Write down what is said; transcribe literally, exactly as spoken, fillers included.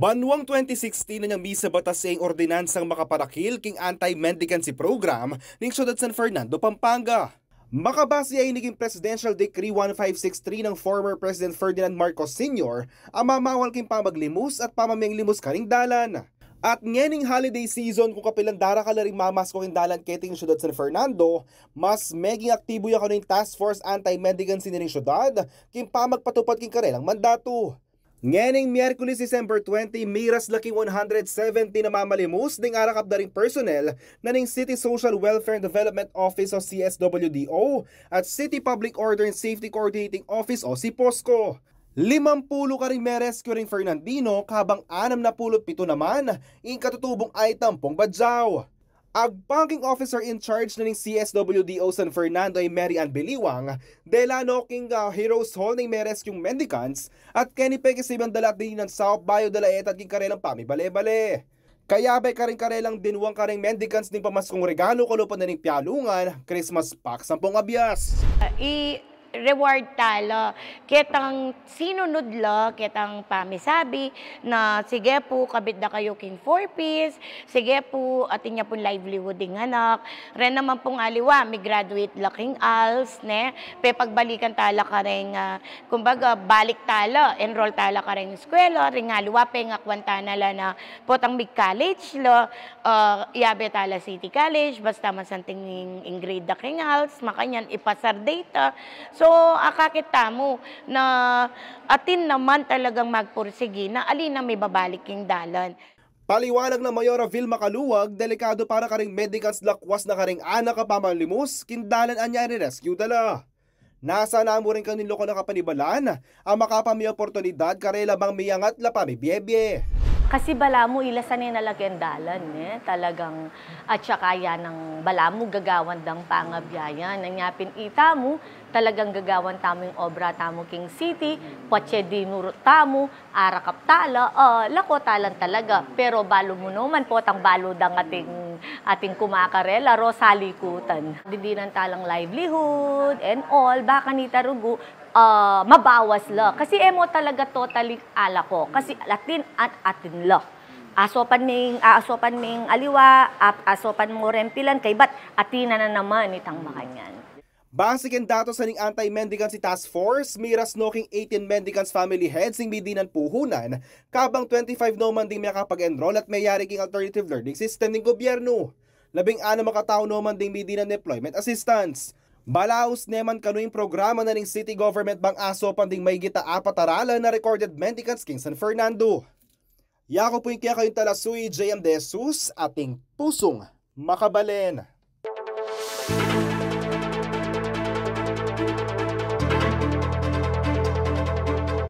Banwang twenty sixteen na niyang misabatas ya ing ordinansang makaparakil king anti-mendicancy program ning siyudad San Fernando, Pampanga. Makabase ya ini king Presidential Decree one five six three nang former President Ferdinand Marcos Senior a mamawal king pamaglimus at pamamiyang limus karing dalan. At ngening holiday season, kung kapilan darakal la ring mamasko king dalan keti king siyudad San Fernando, mas meging aktibu ya kanu ing Task Force Anti-Mendicancy na ning siyudad king pamagpatupad king karelang mandatu. Ngening Miyerkules, December twenty, miras la king one hundred seventy na mamalimus ding arakap da ring personnel na ning City Social Welfare and Development Office o C S W D O at City Public Order and Safety Coordinating Office o C POSCO. Limampulu karing me-rescue ring Fernandino, kabang anam na pulu't pitu naman ing katutubung aitampung badyaw. Agpang king officer in charge na ning C S W D O San Fernando a i Mary Ann Biliwang, dela no king, ah, Heroes Hall ning me-rescue mendicants at keni pekisiban da la at dininan saup bayu da la etad king karelang pamibale-bale. Kayabe karing karelang dinwang karing mendicants ning pamaskung regalu kalupa na ning pialungan, Christmas pack, sampung abyas. I-reward tala ketang sinunud la, ketang pamisabi na, sige pu, kabit da kayu king four Ps, sige pu, atin ya pung livelihood ing anak. Ren naman pung aliwa, mi-graduate la king ALS, ne? Pepagbalikan tala kareng, ah, kumbaga, balik tala, enroll tala kareng eskwela, ring aliwa, pengakwan tana la na potang mig-college la, ah, iyabe tala City College, basta masanting ing, ing grade da king ALS, makanyan ipasar data. So, akakit tamu na atin naman talagang magpursigi na ali na mibabalik king dalan. Paliwanag nang Mayora Vilma Caluag, delikadu para karing mendicants lakwas na karing anak a pamalimus king dalan anya ire-rescue da la. Nasa na mu rin kanu ing lokal a kapanibalan a makapamie oportunidad karela bang miyangat la pamibiebie. Kasi balamu ila sanay na la keng dalan, e. Talagang, at saka yan ang balamu gagawan dang pangabiayan. Anya pin itamu, talagang gagawan tamu ing obra tamu king city, patse dinurut tamu, arakap tala, ah, lako talan talaga. Pero balu mu no man, potang balu dang ating, ating kumakarela, ro salikutan. Didinan talang livelihood and all, ba kanita rugu, ah, mabawas la. Kasi e mu talaga totally alako. Kasi atin at atin la. Asopan ming, asopan ming aliwa, ap-, asopan mu ren pilan, kaybat atin na naman itang makanyan. Base king datos na ning Anti-Mendicancy Task Force, miras no king eighteen mendicants family heads ing midinan puhunan, kabang twenty-five no man ding makapag-enroll at meyari king alternative learning system ning gobyernu. Labing-anam a katau no man ding midinan employment assistance. Balaus ne man kanu ing programa na ning city government bang asopan ding mayigit a apat a ralan a recorded mendicants king San Fernando. Yaku pu ing kekayung talasuyu, J M De Jesus, ating pusung makabalen.